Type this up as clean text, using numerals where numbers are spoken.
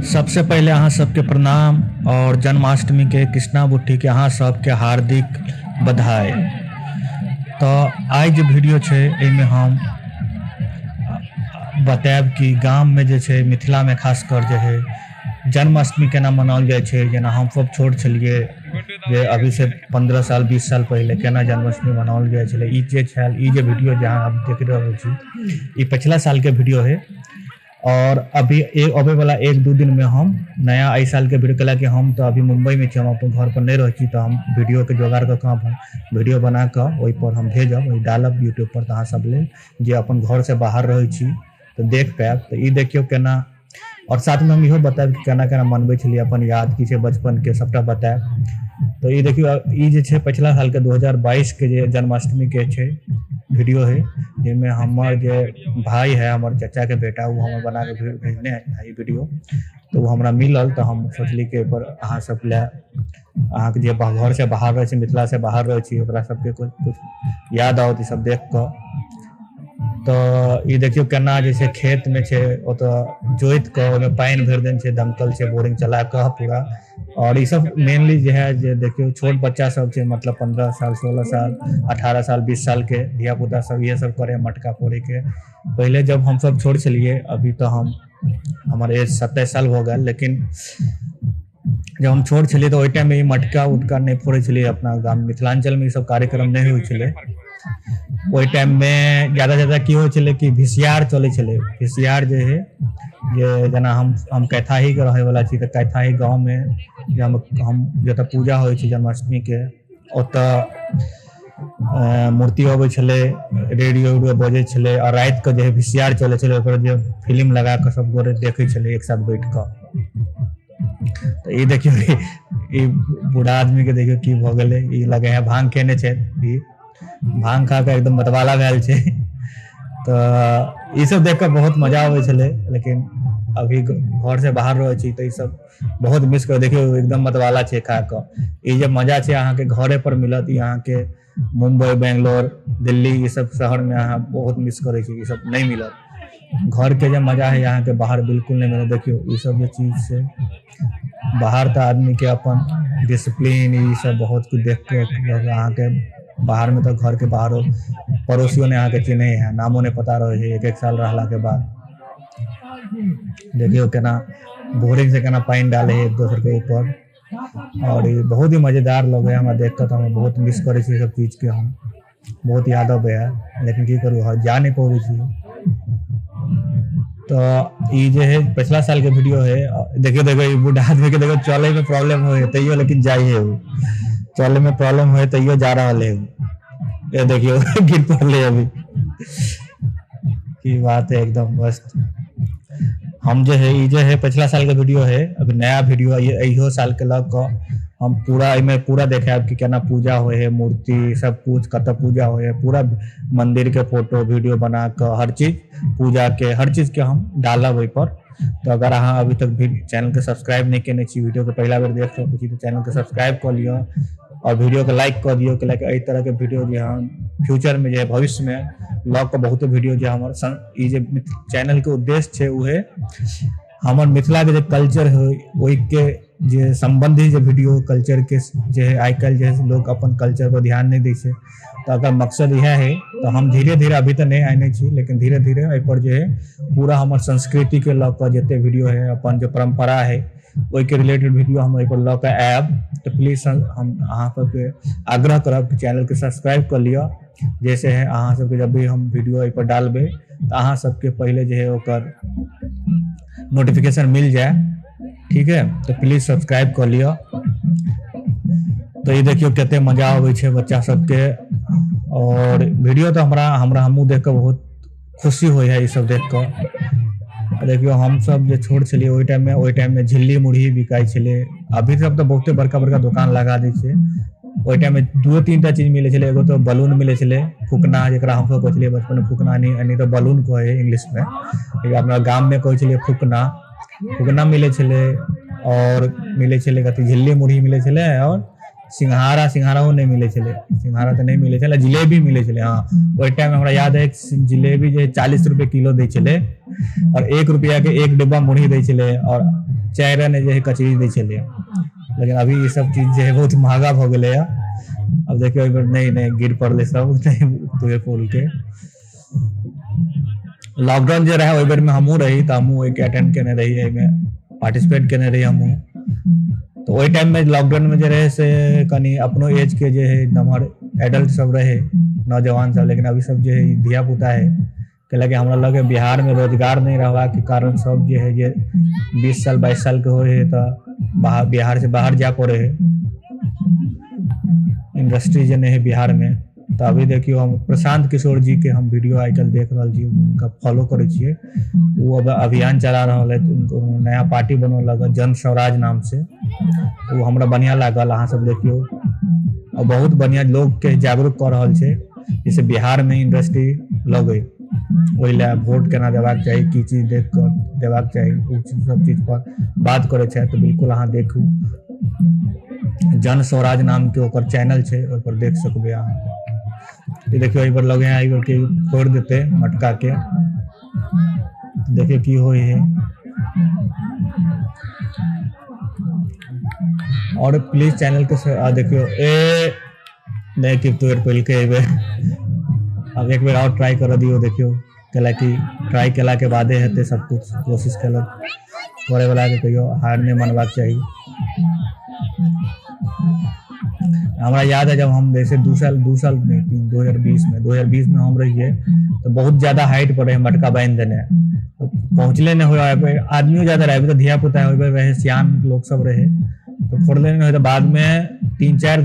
सबसे पहिले अहाँ सबके प्रणाम और जन्माष्टमी के कृष्णा बुट्टी के अहाँ सबके हार्दिक बधाई। तो आइ जे वीडियो छै एहिमे हम बतायब कि गाम में जे छै मिथिला में खासकर जे है जन्माष्टमी केना मनाओल जाइ छै। जेना हमसब छोट छलियै जे अभी से 15 साल 20 साल पहिले केना जन्माष्टमी मनाओल जाइ छलै। ई जे छल ई जे वीडियो जे अहाँ देख रहल छी ई पिछला साल के वीडियो है और अभी एक अबे वाला 1-2 दिन में हम नया एहि साल के वीडियो कला कि हम तो अभी मुंबई में छी, हम अपन घर पर नहीं रहै छी, तो हम वीडियो के जोगाड़ कऽ कऽ हम वीडियो बना कऽ ओहि पर हम भेजब, ओहि डालब यूट्यूब पर। तऽ अहाँ सब लेल जे अपन घर से बाहर रहै छी तऽ देख पायब। तऽ ई देखियौ केना, और साथ में हम इहो बतायब कि केना केना मनबै छलियै, अपन याद की छै बचपन के सबटा बतायब। तऽ ई देखियौ ई जे छै पिछला साल के 2022 के जे जन्माष्टमी के छै वीडियो है, जाहिमे हमर जे भाई है, हमर चाचा के बेटा, वो हमर बना के भेजने है ई वीडियो। तऽ ओ हमरा मिलल तऽ हम सोचली कि एहिपर अहाँ सब लए, अहाँके जे घर से बाहर रहै छी, मिथिला से बाहर रहै छी, ओकरा सबके कुछ कुछ याद आओत ई सब देख कऽ। तऽ ई देखियौ केना जे छै खेत में छै ओतऽ जोति कऽ ओहिमे पानि भरि देने छै, दमकल छै, बोरिंग चला कऽ पूरा। और ई सब मेनली जे है जे देखियौ छोट बच्चा सब छै, मतलब 15 साल 16 साल 18 साल 20 साल के धिया पुता सब इहे सब करे मटका फोड़े के। पहिले जब हम सब छोट छलियै, अभी तऽ हमर एज 27 साल भऽ गेल, लेकिन जब हम छोट छलियै तऽ ओहि टाइम में ई मटका उटका नहि फोड़ै छलियै। अपना गाम मिथिलांचल में ई सब कार्यक्रम नहि होइ छलै। ओहि टाइम में ज्यादा से ज्यादा की होइ छलै कि भिसियार चलै छलै। भिसियार जे है जे जेना हम कैथाही के रहै वाला छी, तऽ कैथाही गाँव में जे हम जतऽ पूजा होइ छै जन्माष्टमी के, ओतऽ मूर्ति अबै छलै, रेडियो उडियो बजै छलै और राति के जे है भिसियार चलै छलै, ओकर जे फिल्म लगा कऽ सब गोरे देखै छलै एक साथ बैठ कऽ। तऽ ई देखियौ ई बूढ़ा आदमी के देखियौ की भऽ गेलै, ई लगे है भांग खेने छै, ई भांग खा कऽ एकदम मतवाला भेल छै। तऽ ई सब देख कऽ बहुत मजा अबै छलै, लेकिन अभी घर से बाहर रहै छी तऽ ई सब बहुत मिस कर। देखियौ एकदम मतवाला छै खा कऽ। ई जे मजा छै अहाँके घरे पर मिलत, ई अहाँके मुंबई बेंगलोर दिल्ली ई सब शहर में अहाँ बहुत मिस करै छी, ई सब नहि मिलत। घर के जे मजा है अहाँके बाहर बिल्कुल नहि मिलत। देखियौ ई सब जे चीज छै बाहर तऽ आदमी के अपन डिसिप्लीन ई सब बहुत कुछ देख के अहाँके बाहर में तऽ घर के बाहरो पड़ोसियो ने अहाँके चिन्है है, नामो नहि पता रहै है 1-1 साल रहला के बाद। देखियौ केना बोरिंग से केना पानि डालै है एक दोसर के ऊपर, और ई बहुत ही मजेदार लगे है हमरा देख कऽ। तऽ हम बहुत मिस करै छी सब चीज के, हम बहुत याद अबै है, लेकिन की करू हर जा नहि पबै छी। तऽ ई जे है पिछला साल के वीडियो है। देखियौ देखियौ ई बूढ़ा आदमी के देखियौ चले में प्रॉब्लम होइ है तैयो लेकिन जाइ है, उ चले में प्रॉब्लम होइ तैयो जा रहल है। ये देखियौ गिर पड़लै अभी, की बात है, एकदम मस्त। हम जे है ई जे है पिछला साल के वीडियो है, अभी नया वीडियो इहो साल के लऽ कऽ हम पूरा एहिमे पूरा देखायब कि केना पूजा होइ है, मूर्ति सब कुछ कतऽ पूजा होइ है, पूरा मंदिर के फोटो वीडियो बना कऽ हर चीज पूजा के हर चीज के हम डालब ओहि पर। तऽ अगर अहाँ अभी तक भी चैनल के सब्सक्राइब नहि केने छी, वीडियो के पहिला बेर देख रहल छी, तऽ चैनल के सब्सक्राइब कऽ लिअ और वीडियो के लाइक कऽ दियौ, कैलाकि एहि तरह के वीडियो जे हम फ्यूचर में जे है भविष्य में लऽ कऽ बहुते वीडियो जे हमर ई जे चैनल के उद्देश्य छै उहे हमर मिथिला के जे कल्चर है ओहिके जे सम्बन्धी जे वीडियो कल्चर के जे है। आइ काल्हि जे है लोक अपन कल्चर पर ध्यान नहि दै छै, तऽ अगर मकसद इएह है तऽ हम धीरे धीरे अभी तऽ नहि आनै छी, लेकिन धीरे धीरे एहि पर जे है पूरा हमर संस्कृति के लऽ कऽ जते वीडियो है, अपन जे परम्परा है ओहिके रिलेटेड वीडियो हम एहि पर लऽ कऽ आयब। तऽ प्लीज हम अहाँ सबके आग्रह करब कि चैनल के सब्सक्राइब कऽ लिअ, जैसे है अहाँ सबके जब भी हम वीडियो एहि पर डालबै तऽ अहाँ सबके पहिले जे है ओकर नोटिफिकेशन मिल जाए, ठीक है। तऽ प्लीज सब्सक्राइब कऽ लिअ। तऽ ई देखियौ कते मजा अबै छै बच्चा सबके, और वीडियो तऽ हमरा हमरा हमहूँ देख कऽ बहुत खुशी होइ है ई सब देख कऽ। देखियौ हम सब जे छोट छलियै ओहि टाइम में झिल्ली मुरही बिकाइ छलै। अभी सब तऽ बहुते बड़का बड़का दोकान लगा दै छै, ओहि टाइम में 2-3 टा चीज मिलै छलै। एगो तऽ बलून मिलै छलै, फुकना, जकरा हमसब कहै छलियै बचपन में फुकना, नहीं तऽ बलून कहै है इंग्लिश में, लेकिन अपना गाम में कहै छलियै फुकना। फुकना मिलै छलै और मिलै छलै कथी झिल्ली मुरही मिलै छलै, और सिंघाड़ा, सिंघाड़ो नहि मिलै छलै, सिंघाड़ा तऽ नहि मिलै छलै, जिलेबी मिलै छलै। हाँ ओहि टाइम हमरा याद है जिलेबी जे 40 रुपए किलो दै छलै और 1 रुपया के 1 डिब्बा मुरही दै छलै और 4 आने जे है कचरी दै छलै। लेकिन अभी ई सब चीज जे है बहुत महंगा भऽ गेलै है। अब देखियौ एहि बेर नहि नहि गिर पड़लै सब नहि तोड़ि फोड़ के। लॉकडाउन जे रहै ओहि बेर में हमहूँ रही, तऽ हमहूँ ओहिके अटेंड केने रही, एहिमे पार्टिसिपेट केने रही हमहूँ। तऽ ओहि टाइम में लॉकडाउन में जे रहै से कनि अपनो एज के जे है नमहर एडल्ट सब रहै, नौजवान सब, लेकिन अभी सब जे है धिया पुता है। कैलाकि हमरा लगे बिहार में रोजगार नहीं रहबाक कारण सब जे है जे 20 साल 22 साल के होइ है तऽ बाहर बिहार से बाहर जाय पड़े है। इंडस्ट्री जे नहीं है बिहार में। तऽ अभी देखियौ हम प्रशांत किशोर जी के हम वीडियो आइ काल्हि देख रहल छी, हुनका फॉलो करै छियै। ओ अब अभियान चला रहल है, उनको नया पार्टी बनौलक हँ जन स्वराज नाम से। ओ हमरा बढ़िया लागल, अहाँ सब देखियौ। आ बहुत बढ़िया लोग के जागरूक कऽ रहल छै जैसे बिहार में इंडस्ट्री लगै, ओहि लए वोट केना देबाक चाही, की चीज देख कऽ देबाक चाही, ओ सब चीज पर बात करै छथि। तऽ बिल्कुल अहाँ देखू, जन स्वराज नाम के ओकर चैनल छै, ओहि पर देख सकबै अहाँ। ई देखियौ एहि पर लगे है एहि के फोड़ि देतै मटका के, देखियौ की होइ है। और प्लीज चैनल के देखियौ ए नहि कि तोड़ि पैलकै एहि बेर। आब एक बेर और ट्राई करऽ दियौ, देखियौ कैलाकि ट्राई केला के बादे हेतै सब कुछ। कोशिश केलक करे वाला के कहियो हार नहि मानबाक चाही। हमरा याद है जब हम जैसे दू साल नहीं तीन 2020 में हम रहिए तो बहुत ज्यादा हाइट पर रहे मटका बांधि देने, तो पहुँचले नहीं हो, आदमियों ज्यादा रहे, तो धिया पुता रहे, सियान लोग सब रहे, तो फोड़ले नहीं हो। तो बाद में 3-4